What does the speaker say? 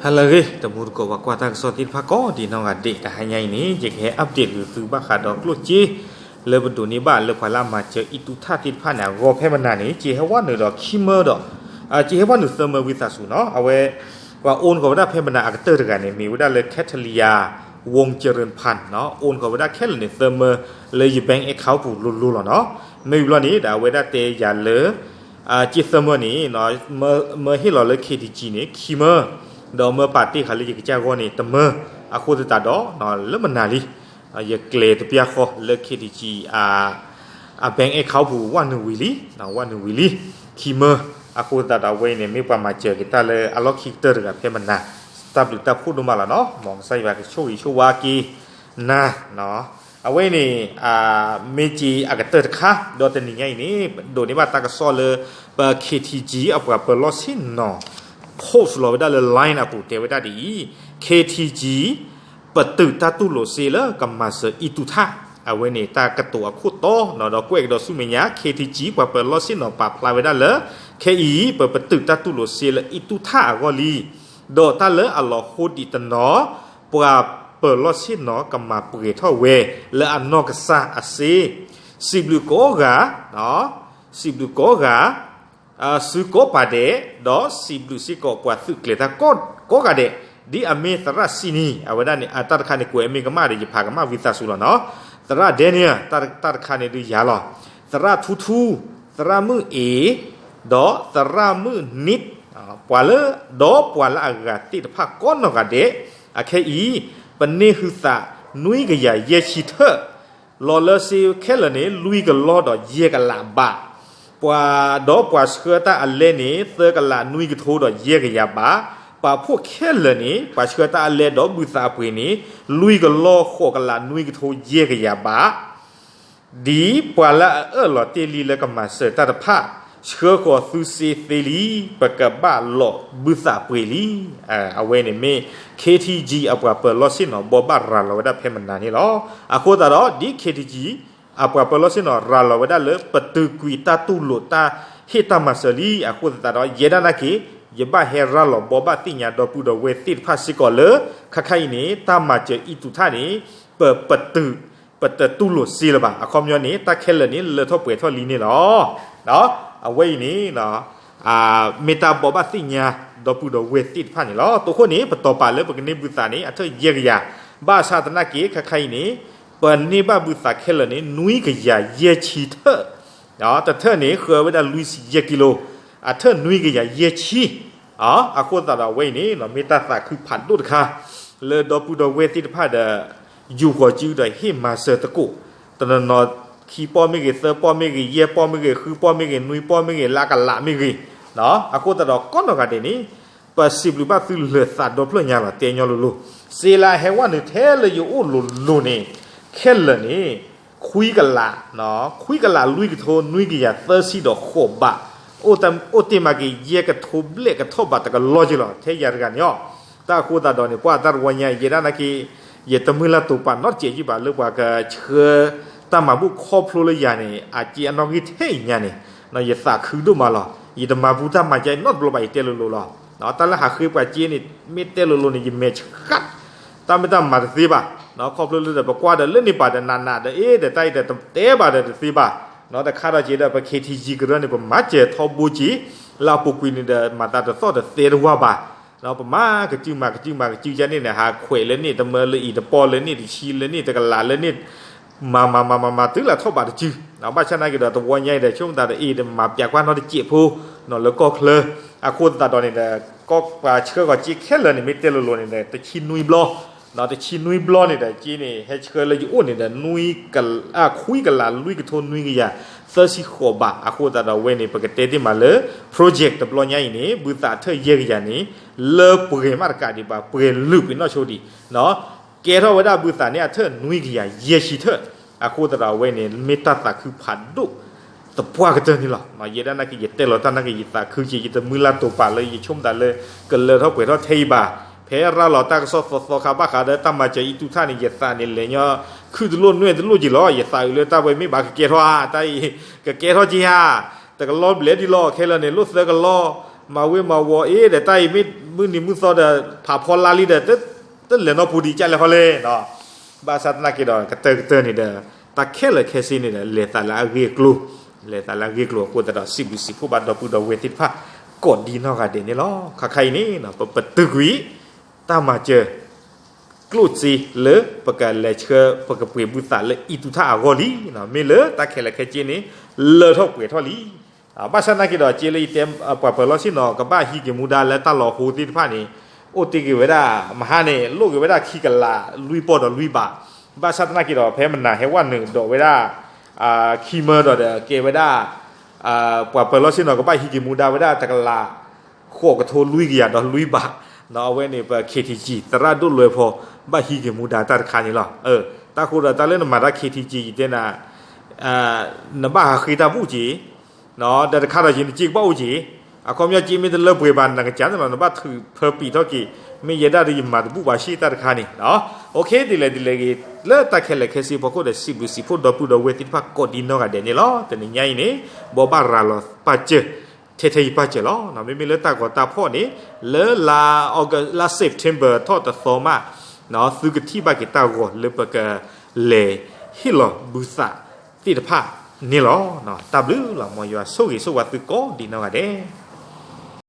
ဟါလၢအဂ့ၤ တံၤသကိးပှၤကွၢ်တၢ်ကစီၣ်သ့ၣ်တဖၣ်ကိးဒံးနီၢ်ဂၤဒဲး တဟါညါအံၤန့ၣ် ယကဟဲ update ဂုာ်သုဘၣ်ဃးဒီးကျိၣ်စ့ လၢပဒိးန့ၢ်ဘၣ်လၢပှၤလၢအမၤစၢၤအံၣ်တူၢ်ထၣ်သ့ၣ်တဖၣ်န့ၣ် အဂီၢ်ဖဲမနၤန့ၣ် က့ၤဟဲဝဲနုာ်ဒီးခံမၢဒီး က့ၤဟဲဝဲနုာ်သၢမၢဝံသးစူၤနီၤ အဝဲ ပှၤ own ဃီၤဝဲဒၣ်ဖဲမနၤအကတၢၢ်တဂၤန့ၣ် မ့ၢ်ဝဲဒၣ်လၢ Cataleya Wongcharan Phan နီၤ own ဃီၤဝဲဒၣ်ခဲလၢာ်န့ၣ် သၢမၢလၢယ bank account ပူၤလိၤလိၤလီၤနီၤ မ့ၢ်ဝံၤဘျီန့ၣ် ဒီးအဝဲဒၣ်တဲယၤလၢ က့ၤသၢမၢန့ၣ် မၢဟ့ၣ်လီၤလၢ K T G န့ၣ် ခံမၢ ဒီးမၢပာ်တ့ၢ်ဃာ်လၢယကစၢ်ဂီၢ်န့ၣ် တမၢ အဃိသတးဒီး လၢမနၤလံ ယကျဲၤတပျၢ်ဃီလၢ K T G အ bank account ပူၤ ဝဲနုာ်ဝံၤလံ ဝဲနုာ်ဝံၤလံ ခံမၢ အဃိသတးဒီးအဝဲအံၤန့ၣ် မ့ၢ်ပှၤမၤစၢၤက့ၤတၢ်လၢအလီၢ်ခံကတၢၢ်တဂၤဖဲမနၤ တၢ်ဘျုးတၢ်ဖှိၣ်ဒိၣ်မးလီၤနီၤ မ်ကစၢ်ယွၤကဆိၣ်ဂ့ၤဆိၣ်ဝါက့ၤနၤ အဝဲအံၤန့ၣ် မ့ၢ်က့ၤအကတၢၢ်တခါ ဒီးတနံၤညါအံၤန့ၣ် ဒိးန့ၢ်ဘၣ်တၢ်ကစီၣ်လၢ ပ K T G အပှၤပၢၤလီၢ်ဆ့ၣ်နီၤ post လီၤဝဲဒၣ်လၢ line အပူၤ တဲဝဲဒၣ်ဒ်အံၤ K T G ပတုာ်တၢ်တူၢ်လိာ်စ့လၢကမၤစၢၤအံၣ်တူၢ်ထၣ် အဝဲန့ၣ်တၢ်ကတိၤအခိၣ်တီနီၤ ဒီးကွဲးကဒီးဆူမဲာ်ညါ K T G ပှၤပၢၤလီၢ်ဆ့ၣ်နီၤပာ်ဖျါဝဲဒၣ်လၢ ခဲအံၤ ပပတုာ်တၢ်တူၢ်လိာ်စ့လၢအံၣ်တူၢ်ထၣ်အဂီၢ်လံ ဒီးတၢ်လၢအလီၤဟိဒံးတနီၤ ပှၤပၢၤလီၢ်ဆ့ၣ်နီၤကမၤပှဲၤထီၣ်ဝဲ လၢအနီၢ်ကစၢ်အစ့ စံးဘျုးကိးဂၤ စံးဘျုးကိးဂၤ စုကိးပာ်ဒဲး ဒီးစံးဘျုးစ့ၢ်ကီးပှၤသုးကျဲၤတၢ်ကိးဂၤဒဲး ဒ်အမ့ၢ်သရၣ်စံနံၤ အဝဲဒၣ်န့ၣ် အတၢ်တခါန့ၣ် ကွဲးအမ့ၢ်ကမၣ်ဒီး ယဖးကမၣ်ဝံသးစူၤလီၤနီၤ သရၣ် Daniel တၢ်တခါန့ၣ်ဒုးယၤလီၤ သရၣ်ထူထူ သရၣ်မုၣ်အ့ ဒီးသရၣ်မုၣ်နံး ပှၤလၢ ဒီးပှၤလၢအဂၤသ့ၣ်တဖၣ်ကိးနီၢ်ဂၤဒဲး အခဲအံၤ ပန့ၢ်ဟုသးနွံကယၤယဲၢ်ဆံထၢၣ် လီၤလၢစ့ခဲလၢာ်န့ၣ် လွံၢ်ကလီဒီးယဲၢ်ကလးဘး, ပှၤဒီးပှၤဆှၢတၢ်အလဲန့ၣ် သၢကလးနွံကထိဒီးယဲၢ်ကယၤဘး, ပာ်ဖှိၣ်ခဲလၢာ်န့ၣ် ပှၤဆှၢတၢ်အလဲဒီးဘုသးအပှ့ၤန့ၣ် လွံၢ်ကလီဃိးကလးနွံကထိယဲၢ်ကယၤဘး, ဒ်ပှၤလၢအအၢၣ်လီၤတ့ၢ်လံလၢကမၤစၢၤတၢ်တဖၣ် ဆှၢဃီၤသုစ့သ့လံ ပကဘၣ်လီၤဘုသးပှ့ၤလံ. အဝဲန့ၣ်မ့ၢ် K T G အပှၤပၢၤလီၢ်ဆ့ၣ်နီၤ ဘိးဘၣ်ရၤလီၤဝဲဒၣ်ဖဲမနၤန့ၣ်လီၤ. အဃိသတးဒီး ဒ် K T G အပှၤပၢၤလီၢ်ဆ့ၣ်နီၤ ရၤလီၤဝဲဒၣ်လၢပတုာ်ကွံာ်တၢ်တူၢ်လိာ်တၢ်ဟ့ၣ်တၢ်မၤစၢၤလံ. အဃိသတးဒီး ယဲဒၣ်နာ်က့ ယဘၣ်ဟဲရၤလီၤဘိးဘၣ်သ့ၣ်ညါဒီပုၢ်ဒီဝဲၢ်သ့ၣ်တဖၣ်စ့ၢ်ကီးလၢ ခါခါအံၤန့ၣ် တၢ်မၤစၢၤအံၣ်တူၢ်ထၣ်န့ၣ် ပပတုာ် ပတတူၢ်လိာ်စ့လၢၤဘၣ်. အခီပညီန့ၣ် တၢ်ခဲလၢာ်န့ၣ် လၢထီၣ်ပှဲၤထီၣ်လံန့ၣ်လီၤ. အဝဲအံၤန့ၣ် မ့ၢ်တၢ်ဘိးဘၣ်သ့ၣ်ညါ ဒီပုၢ်ဒီဝဲၢ်သ့ၣ်တဖၣ်န့ၣ်လီၤ. အဃိန့ၣ် ပတီၢ်ပာ်လၢပကန့ၢ်ဘုသးန့ၣ် အထၢၣ်ယဲၢ်ကယၤ, ဘၣ်ဆၣ်သနာ်က့ ခါခါအံၤန့ၣ် ပန့ၢ်ဘၣ်ဘုသးခဲလၢာ်န့ၣ် နွံကယၤယဲၢ်ဆံထၢၣ်, တထၢၣ်န့ၣ် ဃၢဝဲဒၣ်လွံၢ်ဆံယဲၢ်ကံလိ, အထၢၣ်နွံကယၤယဲၢ်ဆံ အဃိသတးဒီးအဝဲအံၤန့ၣ် မ့ၢ်တၢ်သးခုဖးဒိၣ်တခါ လၢဒီပုၢ်ဒီဝဲၢ်သ့ၣ်တဖၣ်ဒီး ယူာ်ဃီၤစုဒီးဟ့ၣ်မၤစၢၤသကိး, တနီၤနီၤခံပီၢ်မ့ၢ်ဂ့ၤ, သၢပီၢ်မ့ၢ်ဂ့ၤ, ယဲၢ်ပီၢ်မ့ၢ်ဂ့ၤ, ဃုပီၢ်မ့ၢ်ဂ့ၤ, နွံပီၢ်မ့ၢ်ဂ့ၤ, လၢကလးမ့ၢ်ဂ့ၤ, အဃိသတးဒီးကိးနီၢ်ဂၤဒဲးန့ၣ် ပစံးဘျုးဘၣ်သုလၢာ်သးဒီဖျၢၣ်ညါလီၤ. တဲညီလိၤလိၤ, စ့လၢအဟဲဝဲနုာ်ထဲလၢယအိၣ်လိၤလိၤန့ၣ် ခဲလၢာ်န့ၣ် ခွံကလး, ခွံကလးလွံၢ်ကထိနွံကယၤသၢဆံဒီးဃိးဘး, အိၣ်တ့ၢ်မးက့ၤ ယဲၢ်ကထိဘျဲၣ်ကထီၣ်ဘးတကလီၢ်က့လီၤ. ထဲယၤတဂၤန့ၣ်အီၤ, တၢ်အဃိသတးဒီးန့ၣ် ပှၤတၢ်တဝီညါအံၤ ယဲဒၣ်နာ်က့ ယတမုၢ်လၢ်တိာ်ပာ်နီတစဲးကံဘၣ် လၢပှၤကဆှၢတၢ်မၤဘူၣ်ခီဖျိလၢယၤန့ၣ် အစ့အနီၣ်ဂံၢ်ထဲအံၤညါန့ၣ် ယသးခုဒိၣ်မးလီၤ. ယတမၤဘူၣ်တၢ်မၤကဲအံၤနီတဘျီဘၣ် ယတဲလိၤလိၤလီၤ. တၢ်လၢဟးဃ့ပှၤစ့န့ၣ် မ့ၢ်တဲလိၤလိၤန့ၣ် ယမဲာ်ဆှး တၢ်မ့ၢ်တၢ်မၤတသ့ဘၣ်. ခီဖျိလၢဒီးပကွၢ်ဒီးလၢန့ၣ်ပာ်ဒီးနးနးဒီး အ့ ဒီးတၢ်အံၤဒီးတတဲဘၣ်ဒီးတသ့ဘၣ်. တခါဒီးက့ၤဒီး ပ K T G ကရၢန့ၣ် ပမၤစၢၤထီဘိက့ၤ လၢအပူၤကွံာ်န့ၣ်ဒီး မၤသးတသီၣ်တသဲတဝါဘၣ်. ပမၤကစုမၤကစုမၤကစုကန့ၣ်န့ၣ် ဟးခွဲးလၢန့ၣ် တမၢလၢအံၤ တပီၢ်လၢန့ၣ် တဆံလၢန့ၣ် တကလးလၢန့ၣ် မၤမၤမၤမၤမၤတုၤလၢထီၣ်ဘးတစု, ဘၣ်ဆၣ်နာ်က့ဒီး တဝီညါအံၤဒီး ဆိကမိၣ်သးဒီး အ့ တမၤပျးကွၢ်နီတစဲးဖိ လၢကီၢ်ချၢ, အဃိသတးဒီးန့ၣ်ဒီး ကီၢ်ပှၤဆှၢဂီၤစ့ခဲလၢာ်န့ၣ် မ့ၢ်တဲလိၤလိၤန့ၣ်ဒီး တဆံနွံဘျီ, တဆံနွံဘျီန့ၣ်ဒီး စ့န့ၣ် ဟဲဆှၢလၢယအိၣ်န့ၣ်ဒီး နွံကလး ခွံကလးလွံၢ်ကထိနွံကယၤသၢဆံဃိးဘး, အဃိသတးဒီးဝဲန့ၣ် ပကတဲတ့ၢ်မးလၢ project တဘျီညါအံၤန့ၣ် ဘုသးထၢၣ်ယဲၢ်ကယၤန့ၣ် လၢပှဲၤမးတကးဒံးဘၣ် ပှဲၤလုာ်ကွံာ်နီၣ်ဆိဒံး ကဲထီၣ်ဝဲဒၣ်ဘုသးန့ၣ် အထၢၣ်နွံကယၤယဲၢ်ဆံထၢၣ်, အဃိသတးဒီးအဝဲန့ၣ် မ့ၢ်တၢ်သးခုဖးဒိၣ်သပှၢ်ကတၢၢ်န့ၣ်လီၤ. ယဲဒၣ်နာ်က့ ယတဲလီၤတၢ်နာ်က့ ယသးခုက့ၤ ယတမုၢ်လၢ်တိာ်ပာ်လၢယဆိကမိၣ်သးလၢ ကလၢထီၣ်ပှဲၤထီၣ်ထဲအံၤဘၣ်. ဖဲရၤလီၤတၢ်ကစီၣ်သီသီခါဘၣ်ဃးဒီးတၢ်မၤစၢၤအံၣ်တူၢ်ထၣ်န့ၣ် ယသးန့ၣ်လဲၤညီ ခုၣ်တလိၣ်နွဲၣ်တလိၣ်က့ၤလီၤ. ယသးအုးလၢတၢ်ဝဲမ့ၢ်ဘၣ်ကကဲထီၣ်ဧါ, တၢ်အံၤ ကကဲထီၣ်က့ၤဧါ, တကလီၢ်ဘျဲၣ်ဒ်လီၤ ခဲလၢာ်န့ၣ် လိၣ်သၢကလီၢ် မၤဝ့မၤဝီၤအ့ ဒီးတၢ်အံၤမ့ၢ် မုၢ်နံၤမုၢ်သီဒီး ဖးဖီလါလံဒီး တလဲၤနီၢ်ပူၤဒံးကလဲၣ်ဃီလဲၣ်. ဘၣ်ဆၣ်သနာ်က့ဒီး ကတၢၢ်ကတၢၢ်န့ၣ်ဒီး တၢ်ခဲလၢာ်ခဲဆ့န့ၣ်ဒီး လဲၤသးလၢအဂ့ၢ်အကျိၤ, လဲၤသးလၢအဂ့ၢ်အကျိၤအဃိသတးဒီး စံးဘျုးစံးဖှိၣ်ဘၣ်ဒီပုၢ်ဒီဝဲၢ်သ့ၣ်တဖၣ် ကိးဒံနီၢ်ဂၤဒဲးန့ၣ်လီၤ. ခါခါအံၤန့ၣ် ပပတုာ်ကွံာ် တၢ်မၤစၢၤ ကျိၣ်စ့လၢပကလဲၤဆှၢ ပကပှ့ၤဘုသးလၢအံၣ်သူၣ်ထၣ်အဂီၢ်လံ. မ့ၢ်လၢတၢ်ခဲလၢာ်ခဲဆ့န့ၣ် လၢထီၣ်ပှဲၤထီၣ်လံ. ဘၣ်ဆၣ်သနာ်က့ဒီး က့လၢယတဲ ပှၤပၢၤလီၢ်ဆ့ၣ်နီၤ ကဘၣ်ဟံးက့ၤမူဒါလၢတၢ်လီၤဟိသ့ၣ်တဖၣ်န့ၣ် အိၣ်တ့ၢ်က့ၤဝဲဒၣ် မဟါန့ၣ် လိၣ်က့ၤဝဲဒၣ်ခံကလးလွံၢ်ပီၢ်ဒီးလွံၢ်ဘး. ဘၣ်ဆၣ်သနာ်က့ဒီး ဖဲမနၤဟဲဝဲနုာ်ဒီးဝဲဒၣ် ခံမၢဒီးဒီးကဲဝဲဒၣ် ပှၤပၢၤလီၢ်ဆ့ၣ်နီၤ ကဘၣ်ဟံးက့ၤမူဒါဝဲဒၣ်တကလး ဃိးကထိလွံၢ်ကယၤဒီးလွံၢ်ဘး. အဝဲန့ၣ် ပ ခ့ထံကံ သရၣ်ဒိၣ်လွဲဖီ ဘၣ်ဟံးက့ၤမူဒါတၢ်တခါန့ၣ်လီၤ. တၢ်ဃိဒီးတၢ်လၢနမၤတၢ် ခ့ထံကံ ယတဲနၤ နဘၣ်ဟးဃ့တၢ်ဘူၣ်က့ၤ, ဒီးတခါဒီးက့ၤ နစ့ကဘၣ်အိၣ်က့ၤ, အခီပညီက့မ့ၢ်တလၢပှဲၤဘၣ် နကစၢ်န့ၣ်လီၤ နဘၣ်ထုးဖၢပံာ်ထီၣ်က့ၤ, မ့ၢ်ယဲဒၣ်ဒီးယမၤတဘူၣ်ဘၣ်ရှ့ၣ်တၢ်တခါန့ၣ်. အိၣ်ခ့ ဒ်လဲၣ်ဒ်လဲၣ်ဂ့ၤ လၢတၢ်ခဲလၢာ်ခဲဆ့ဖီခိၣ်ဒီး စံးဘျုးစံးဖှိၣ်ဒီပုၢ်ဒီဝဲၢ်သ့ၣ်တဖၣ်ကိးဒံနီၢ်ဂၤဒဲးန့ၣ်လီၤ. တနံၤညါအံၤန့ၣ် ဘိးဘၣ်ရၤလီၤပာ်စၢၤ ထဲထဲယပာ်စၢၤလီၤ. မ့မ့ၢ်လၢတၢ်ဂီၤတၢ်ဖီၣ်န့ၣ် လၢလါ August လါ September ထီၣ်တသီမး သုကထံၣ်ဘၣ်က့ၤတၢ်ဂီၤလၢပကလဲၤဟ့ၣ်လီၤဘုသးသ့ၣ်တဖၣ်န့ၣ်လီၤ. တၢ်ဘျုးလီၤ. မ်ယွၤဆိၣ်ဂ့ၤဆိၣ်ဝါသုကိးဒံနီၢ်ဂၤဒဲး